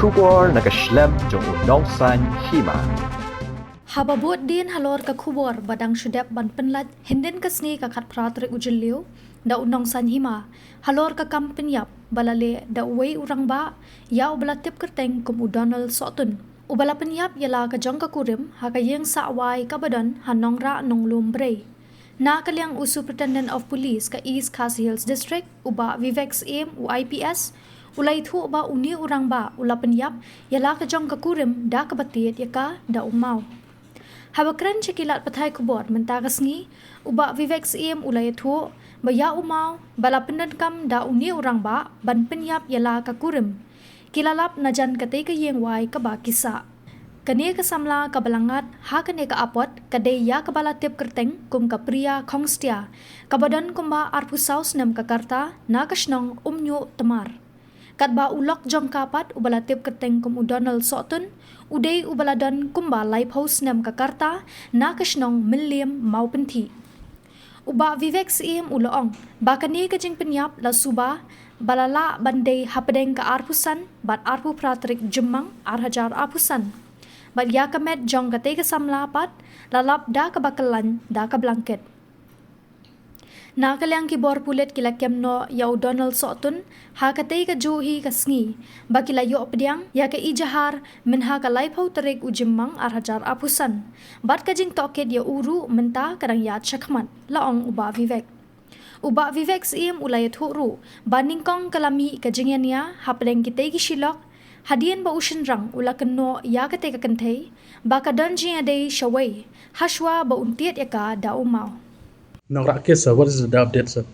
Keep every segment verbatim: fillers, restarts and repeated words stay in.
Khubor na ka shlem jong u Nongsaiñ Hima. Haba bud dien halor ka khubor ba dang shu dep ban pynlait hynnin ka sngi ka khatphra tarik u Jylliew da u Nongsaiñ Hima halor ka kam pynïap ba la leh da uwei u rangbah ïa uba la tip kyrteng kum u Donald Sohtun, uba la pynïap ïa la ka jong ka kurim ha ka ïing sawai kaba don ha Nongrah Nonglum Brei. Na ka liang u Superintendent of Police ka East Khasi Hills District, u Bah Vivek Syiem, u I P S, u la ïathuh ba une u rangbah u la pynïap ïa la ka jong ka kurim da kaba tied ïa ka da u maw. Haba kren sha ki lad pathai khubor mynta ka sngi, u Bah Vivek Syiem u la ïathuh ba ïa u maw ba la pyndonkam da une u rangbah ban pynïap ïa la ka kurim, ki la lap na jan katei ka ïing wai kaba ki sah. Kane ka samla kaba la ngat ha kane ka apot ka dei ïa kaba la tip kyrteng kum ka Priya Khongstia, kaba don kumba arphew saw snem ka rta, na ka shnong Umñiuh Tmar. Katba u lok jong ka pat uba la tip kyrteng kum u Donald Sohtun, u dei uba la don kumba laiphew snem ka rta, na ka shnong Mylliem Mawpynthih. U Bah Vivek Syiem u la ong ba kane ka jingpynïap la suba ba la lah ban dei hapdeng ka arphew san bad arphew phra tarik Jymmang ar hajar arphew san. Bad ïa ka met jong katei ka samla pat la lap da kaba kyllaiñ da ka blanket. Na ka liang ki bor pulit ki la kem noh ïa u Donald Sohtun ha katei ka juh hi ka sngi ba ki la ïoh pdiang ïa ka ijahar mynha ka laiphew tarik u Jymmang ar hajar arphew san. Bad ka jingtohkit ïa u ruh mynta ka dang ïaid shakhmat, la ong u Bah Vivek. U Bah Vivek Syiem u la ïathuh ruh ba nyngkong ka la mih ka jingïania hapdeng kitei ki shilok, hadien ba u shynrang u la kynnoh ïa katei ka kynthei ba ka don jingïadei shawei, hashwa ba un tied ïa ka da u maw. Nongrah case, sir. What is the update, sir?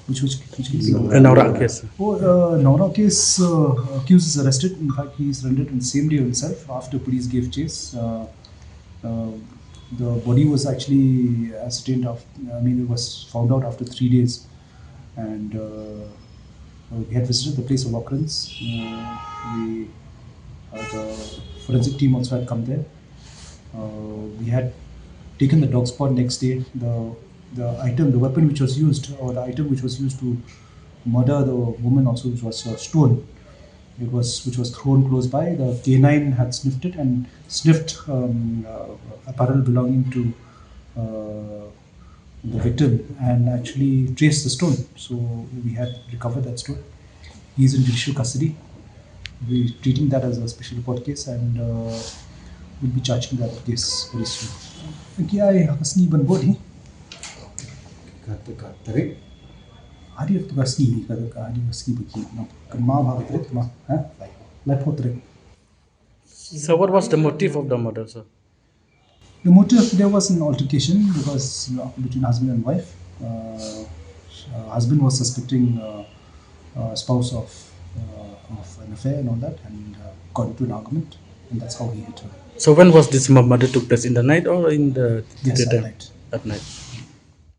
Which, which, which case? The Nongrah case. Oh, uh, Nongrah case, uh, accused is arrested. In fact, he surrendered on the same day himself after police gave chase. Uh, uh, the body was actually ascertained of, I mean, it was found out after three days. And uh, uh, we had visited the place of occurrence. Uh, we, uh, the forensic team also had come there. Uh, we had taken the dog spot next day. The the item, the weapon which was used, or the item which was used to murder the woman also, which was a stone. It was, which was thrown close by. The canine had sniffed it and sniffed um, uh, apparel belonging to uh, the victim and actually traced the stone. So we had recovered that stone. He's in judicial custody. We're treating that as a special report case and uh, we'll be charging that case very soon. Ki ai ha ka sngi ban bud hi. Ka, ka tarik. Hari tu ka sngi, ka, ka hari ka sngi bagi. No, kynmaw ha ka tarik ma, ha? Laiphew tarik. So what was the motive of the murder, sir? The motive, there was an altercation because, you know, between husband and wife. Uh, uh, husband was suspecting uh, uh, spouse of uh, of an affair and all that, and uh, got into an argument, and that's how he hit her. So when was this mu- murder took place? In the night or in the Yes, at daytime? Night. At night.